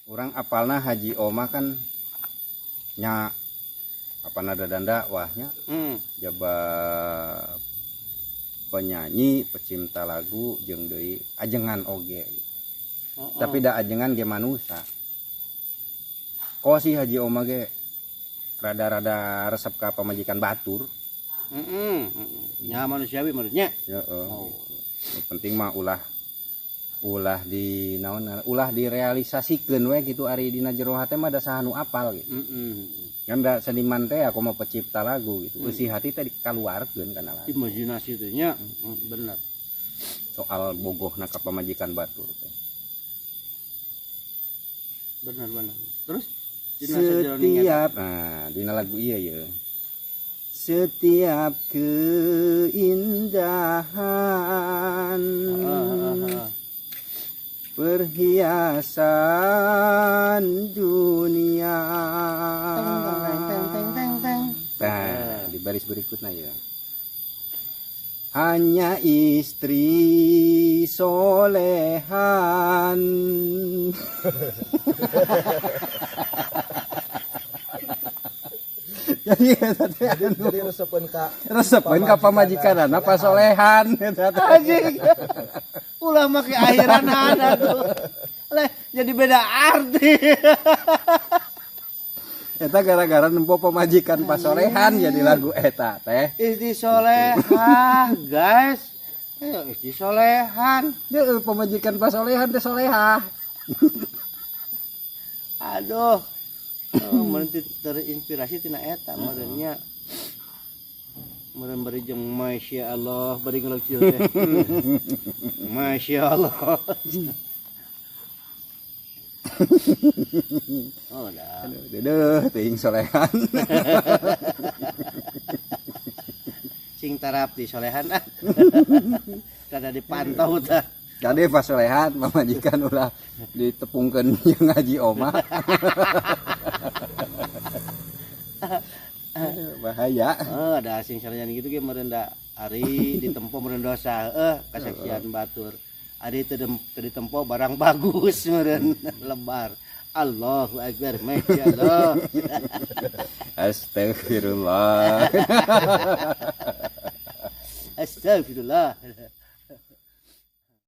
Urang apalna Haji Oma kan nya apa nada danda wahnya jaba penyanyi, pecinta lagu jeung deui ajengan oge. Tapi da ajengan ge manusa. Kok si Haji Oma ge rada-rada resep ka pamajikan batur. Nya manusiawi menurutnya. Heeh. Oh. Yang penting mah ulah ulah di naon, ulah direalisasikeun we gitu, ari dina jero hate mah da saha nu apal gitu. Kan da seniman teh aku mau pencipta lagu gitu. Eusi hati teh dikaluarkeun kana lagu. Imajinasi teh nya. Bener. Soal bogohna ka pamajikan batur teh. Bener bener. Terus dina sajeroning eta? Setiap, nah dina lagu ieu ye. Setiap keindahan perhiasan dunia. Teng teng teng teng teng teng. Nah, di baris berikutnya ya. Hanya istri solehan. Jadi eta teh anu Jadi resepeun ka resepeun ka pamajikanana pasolehan eta teh. Anjing. Ulah make akhiran ada tuh. Leh, jadi beda arti. Eta gara-gara nempo pamajikan pasolehan jadi lagu eta teh. Istri solehah, guys. Ayo istri solehan. Deui pamajikan pasolehan teh solehah. Aduh. Oh, meureun terinspirasi tina eta meureunnya. Meureun bari jeung Masya Allah bari ngelocil teh. Masya Allah. Oh, dah. Aduh, deudeuh teuing solehan. Sing tarap di solehan ah. Kada dipantau tah. Kade pasolehan pamajikan ulah ditepungkeun jeung Haji Oma. Bahaya. Oh, ada sing salean gitu ge meureun da ari ditempo meureun dosa heuh kasaksian batur. Ari teu ditempo barang bagus meureun lebar. Allahu akbar, masyaallah. Astagfirullah. Astagfirullah.